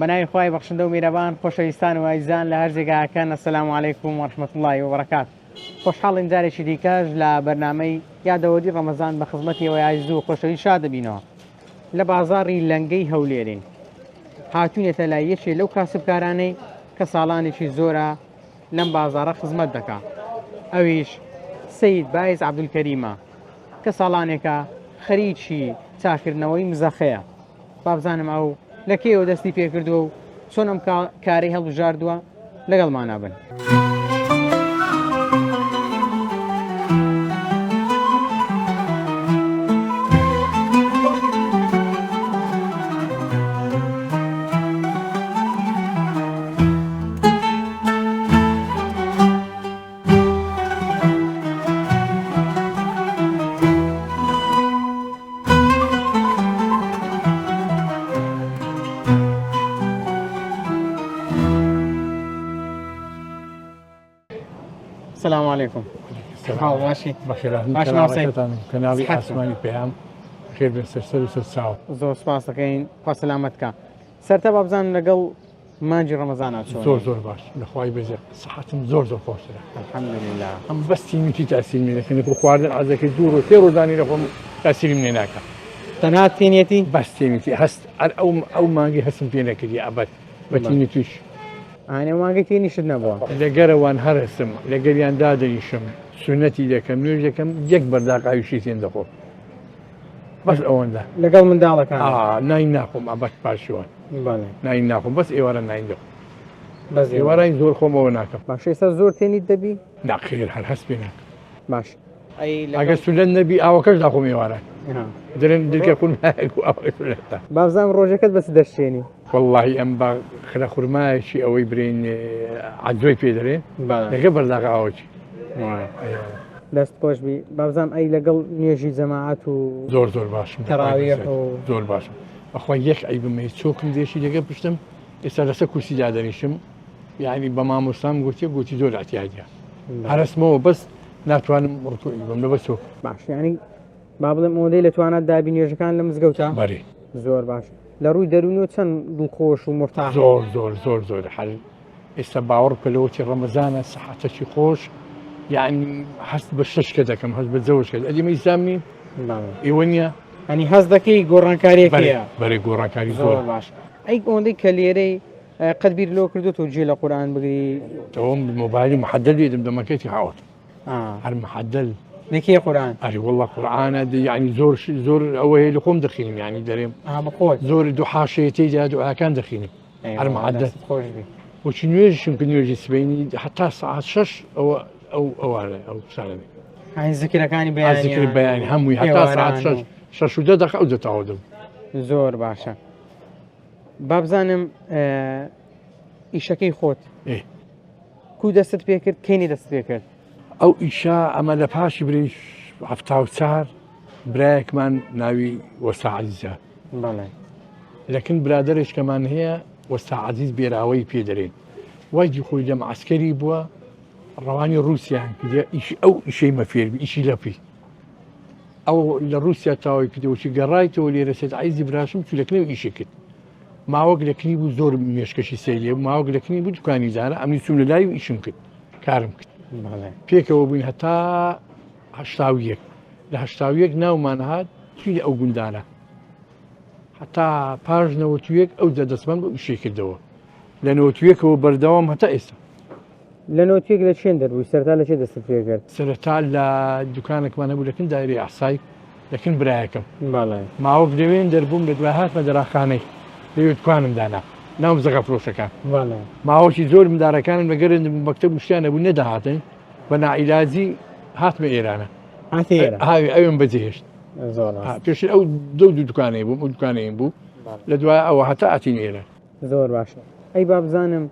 بەناوی خوای بەخشندە و میرەبان خۆشەویستان و ئایزان لە هەر جێگاکەن السلام علیکم و رحمة اللە و بەرەکات خۆشحاڵین جارێکی دیکەش لە بەرنامەی یادەوەری ڕەمەزان بە خزمەتی ئەوەی ئایز و خۆشەویست شاد دەبینەوە لە بازاڕی لەنگەی هەولێرین هاتوینەتە لای یەکێ لەو کاسبکارانەی کە ساڵانێکی زۆرە لەم بازاڕە خزمەت دەکا ئەویش سەید بایز عەبدولکەریمە کە ساڵانێکە خەریکی چاکردنەوەی مزەخەیە بابزانم ئەو لە کەیەوە دەستی پێکردووە و چۆن ئەم کارەی هەڵبژاردووە لەگەڵمانا بن. سلام علیکم باشی باش کەناڵی ئاسمانی پەیام خێر بێ سەر سەر و سەر چاو زۆر سپاس دەکەین خوا سەلامەت کە سەرتا با بزانم لەگەڵ مانگی ڕەمەزانا چۆنی؟ زۆر زۆر باش لەخوای بەزێ سەحەتم زۆر زۆر خۆشترە الحمدللە. ئەم بەس تینوتی تاسیرم لێ دەکەن وەکو خواردن عەزەکەی دوو ڕۆژ سێ ڕۆژ دانی لەخۆم تاسیرم لێ ناکا. تەنها تینێتی؟ بەس تینوتی هەست هەر ئەو ئەو مانگی هەستم پێ نەکردی ئەبەد بە تینوتیش. ئانی ئەو مانگەی تینیشت نەبووە؟ لەگەرەوان هەرەسم لەگەریان دادەنیشم سونەتی دەکەم نوێژ دەکەم یەک بەرداق ئاوی شیرین دەخۆم بەس ئەوەندە. لەگەڵ منداڵەکان؟ ئا ناین ناخۆم ئەبەد پارشێوان. بەڵێ. ناین ناخۆم بەس ئێوارە ناین دەخۆم. بەس ئێواران زۆر خۆمەوە ناکەم. باشە ئێستا زۆر تێنیت دەبی؟ نا خێر هەر هەست پێ ناکەم. باش ئەی ئەگەر سونەت نەبی ئاوەکەش داخۆم ئێواران. درێن درکە خورمایەک و ئاوەکە سونەتە. بابزانم ڕۆژەکەت بە چ دەشتێنی؟ وەڵڵاهی ئەم بە خرە خورمایەکی ئەوەی برێن عەجۆی پێ دەرێن لەگە بەرداغ ئاوەکی. دەست خۆش بی بابزانم ئەی لەگەڵ نوێژی جەماعەت و زۆر زۆر باشم تەراویح و زۆر باشم بەخوا یەک عەیبم هەیە چۆکم دێشی لەگە پشتم ئێستا لەسەر کورسی دادەنیشم یعنی بە مامۆستام گوتی گوتی زۆر احتیاجە هەرسمەوە بەس ناتوانم ڕکوعی بم لەبەر چۆک باش یعنی با بڵێم ئەوەندەی لە توانات دابی نوێژەکان لە مزگەوتە بەری زۆر باش لە ڕووی دەروونەوە چەند دڵخۆش و مرتاح زۆر زۆر زۆر زۆر حەل ئێستا باوەڕ بکە لەوەتی ڕەمەزانە سەحەتەکی خۆش یعنی هەست بە شەشکە دەکەم هەست بە جەوشکە ئەدی مە ئیسلام نیم ئێوە نییە ئەنی هەست دەکەی گۆڕانکاریەک هەیە بەرێ گۆڕانکاری زۆر باش ئەی ئەوەندەی کە لێرەی قەت بیر لۆ کردو تۆ گوێ لە قورئان بگری ئەوم مۆبایلی محدل بێتم دەمەکەی حاوت هەر محدل دەکەی قورئان ئەری والله قورئانە یعنی زۆر زۆر ئەوە هەیە لە خۆم دەخینم یعنی دەرێم بەخۆت زۆر دوو حاشەیەتی دوعاکان دەخینم هەر معدل خۆش بی وچی نوێژیشم کرد نوێژی سبەینی حتا سەعات شەش ئەوە ئەو ئەوانە ئەو شانە هاین زکرەکانی بەیانی زکر بەیانی هەمووی هەتا سەعات شەش شەش و دە دەقە ئەو دەتاوە دەبوو زۆر باشە بابزانم ئیشەکەی خۆت کو دەستت پێکرد کەینی دەست پێکرد ئەو ئیشە ئەمە لە پاشی برین 74 برایەکمان ناوی وەستا عەزیزە بەڵێ لەکن برادەرێکمان هەیە وەستا عەزیز بێراوەی پێ دەرێن وای دی خۆی لەم عسکەری بووە ڕەوانی رووسیان کردە ئیشی ئەو ئیشەی مەفێربی ئیشی لەپی ئەو لە رووسیا تاوای کردەوەچی گەڕایتەوە لێرە سێت عیزی براشم چوو لەکنەوە ئیشی کرد ماوەک لەکنی بوو زۆر مێشکەشی سەیرێ ماوەک لەکنی بوو دوکانی دانا ئەمنی چوم لە لای و ئیشم کرد کارم کرد پێکەوە بووین هەتا 81 لە 81 ناومان هات چوینە ئەو گوندانە هەتا پاش 91 ئەو جا دەستمان بۆ ئیشی کردەوە لە 91ەوە بەردەوام هەتا ئێستا لە نۆتیەک لە چێن دەربووی سەرتا لە چێ دەستت پێکرد سەرەتا لە دوکانێکمان هەبوو لەکن دایرەی ئەحسای لەکن برایەکەم بەڵێ ماوەک لەوێن دەربووم لە دوای هاتمە دەراخانەی لەوێ دوکانم دانا ناوم زەغە فرۆشەکان بەڵێ ماوەکی زۆر مندارەکانم لەگەرن مەکتەب و شتیان نەبوو نەدەهاتن بە ناعیلاجی هاتمە ئێرانە هاتی ئێرە هاوی ئەوێم بەجێهێشت زۆر ڕاست. پێشتر ئەو دو دوو دوکانەی بووم ئەو دوکانەیم بوو لە دوای ئەوە هەتا ئەتین ئێرە زۆر باشە ئەی با بزانم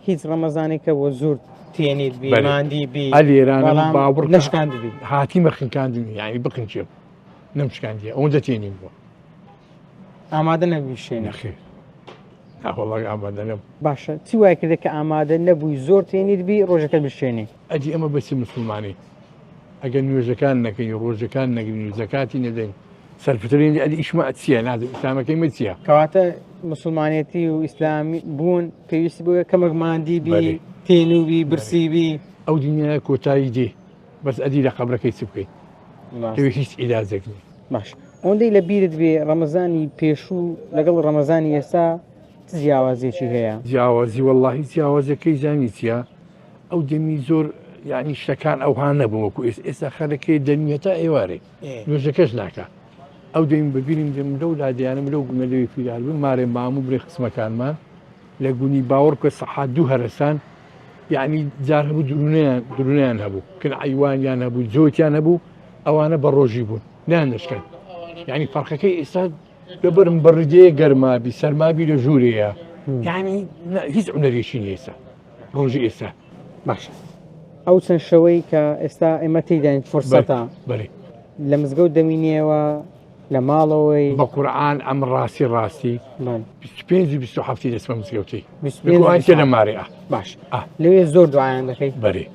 هیچ ڕەمەزانێک کە بۆ زۆر تێنیت بی بەلێ. ماندی بی ئەلێرانە بەڵام باوەڕ کە نەشکاندبی هاتیمە خنکاندنی یعنی بخنکێم نەمشکاندیە ئەوەندە تێنیم بووە ئامادە نەبووی شێنی نەخێر وەڵا ئامادە نەبوو باشە چی وای کردە کە ئامادە نەبووی زۆر تێنیت بی ڕۆژەکەت بشێنی ئەدی ئەمە بەچی مسلمانی ئەگەر نوێژەکان نەکەین ڕۆژەکان نەگرین و زەکاتی نەدەین. سەرفترین ئەدی ئیشمە چییە نازم ئیسلامەکەی من چییە؟ کەواتە مسلمانەتی و ئیسلامی بوون پێویستی بۆیە کەمێک ماندی بی تێنوو بی برسی بی. ئەو دنیایە کۆتایی دێ بەس ئەدی لە قەبرەکەی چ بکەی لەوێ هیچ عیلاجێک نیە. باش ئەوەندەی لە بیرت بێ ڕەمەزانی پێشوو لەگەڵ ڕەمەزانی ئێستا چ جیاوازیەکی هەیە؟ جیاوازی وەڵاهی جیاوازیەکەی زانی چیە ئەو دەمی زۆر یعنی شتەکان ئەوها نەبوو وەکو ئێستا ئێستا خەرەکەی دەمی هەتا ئێوارێ نوێژەکەش ناکا ئەو دەمی بەبیرم دێم لەو لادێیانم لەو گوندە لەوێ فیرار بووم مارێ مام و برێ خسمەکانمان لە گونی باوەڕ بکە سەحات دوو هەرەسان یعنی جار هەبوو درونیان درونیان هەبوو کن عیوانیان هەبوو جۆتیان هەبوو ئەوانە بە ڕۆژی بوون نیان دەشکەن یعنی فەرقەکەی ئێستا لەبەرم بەڕدەیە گەرمابی سەرمابی لە ژوورەیە یعنی هیچ عونەرێکی نیە ئێستا ڕۆژی ئێستا. باشە ئەو چەند شەوەی کە ئێستا ئێمە تێیداین فرسەتە بەێ لە مزگەوت دەمینیەوە لە ماڵەوەی بە قورعان ئەم ڕاستی ڕاستی 25 و 27 دەچمە مزگەوتی 25 لە مارێ باش لەوێ زۆر دوعایان دەکەی بەێ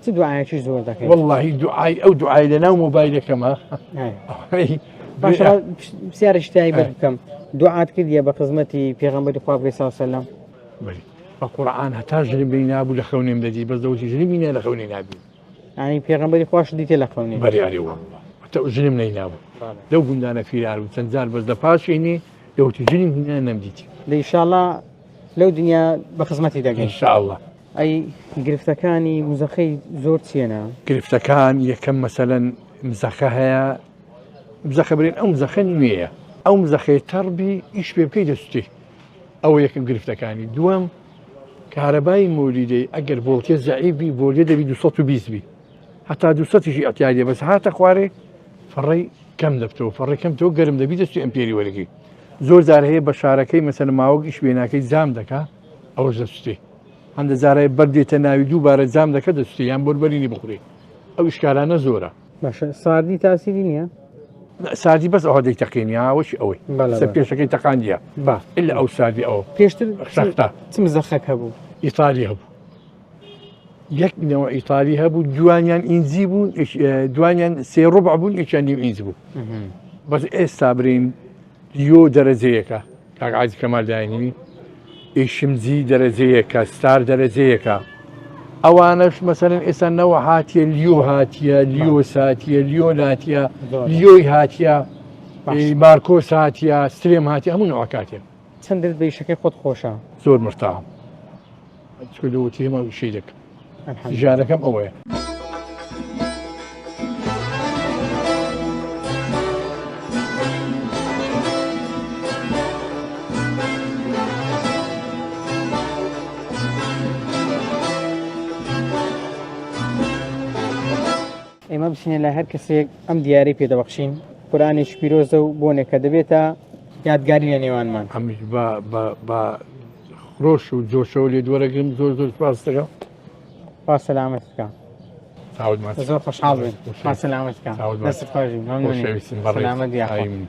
چ دوعایەکی زۆر دەکەی واللهی دوعای ئەو دوعای لە ناو مۆبایلەکەمە باشە پرسیارێکی تایبەت بکەم دوعات کردیە بە خزمەتی پێغەمبەری خوا بگەی صلی الله علیه وسلم بەلی بە قورعان هەتا ژنم بینی نابوو لە خەونێم دەدی بەس دەوتی ژنم بینی لە خەونێ نابی ینی پێغەمبەری خواش دیتێ لە خەونێ بەری ئەرێ والله هەتا ژنم نەی نابوو لەو گوندانە فیرار بوو چەند جار بەس لە پاشێنی دەوتی ژنم هینا نەمدیتی لە ئیشاڵا لەو دنیا بە خزمەتی دەگەین ان شاء الله ئەی گرفتەکانی مزەخەی زۆر چیەنە؟ گرفتەکان یەکەم مەسەلەن مزەخە هەیە مزەخە برێن ئەو مزەخە نوێیە ئەو مزەخەی تەڕبی ئیش پێ بکەی دەسوتێ ئەوە یەکەم گرفتەکانی دووەم کارەبای مۆلیدەی ئەگەر ڤۆڵتێ زەعیف بی ڤۆلیە دەبی 220 بی هەتا 200 یشی ئەتیادیە بەس هاتە خوارێ فەڕی کەم دەبتەوە فەڕی کەم تۆ گەرم دەبی دەستی ئەمپێری وەرگی زۆر جار هەیە بە شارەکەی مەسەن ماوەک ئیش بێناکەی جام دەکا ئەوەش دەسوتێ هەندە جارای بەردێتە ناوی دووبارە جام دەکە دەسوتێ یان بۆربەرینی بخورێ ئەو ئیشکالانە زۆرە. باشە ساردی تاسیری نییە؟ ساردی بەس ئەوها دەیتەقێنی ئاوەشی ئەوەی سەر پێشەکەی تەقاندیە با إلا ئەو ساردی ئەو پێشتر سەختە چ مزەخەک هەبوو؟ ئیتالی هەبوو یەک نەوە ئیتالی هەبوو دوانیان ئینجی بوون دوانیان سێ ڕبع بوون یەکیان نیو ئینج بوو بەس ئێستا برین یۆ دەرەجەیەکە کاک عازیز کەمال داینی ئیشمجی دەرەجەیەکە ستار دەرەجەیەکە ئەوانەش مەسەرەن ئێستا نەوە هاتیە لیۆ هاتیە لیۆ ساتیە لیۆ ناتیە لیۆی هاتیە مارکۆس هاتیە سترێم هاتیە هەموو نەوەکاتێ چەند درت بە ئیشەکەی خۆت خۆشە زۆر مرتاحم چکە لەوەتی هەمە شەی دەکەم ژیانەکەم ئەوەیە. ئێمە بچینە لای هەر کەسێک ئەم دیاری پێ دەبەخشین قورئانێکی پیرۆزە و بۆنێکە دەبێتە یادگاری لە نێوانمان ئەمیش بە بە بە خرۆش و جۆشەوە لێ دووەرەگرم زۆر زۆر سپاس دەکەم خوا سەلامەت بکە چاوت ماچ زۆر خۆشحاڵ بین خوا سەلامەت بکە چاوت ماچ. دەستت خۆش بی مەمنونی خۆشەویستم بەڕێز سەلامەت یاخوا ئایم.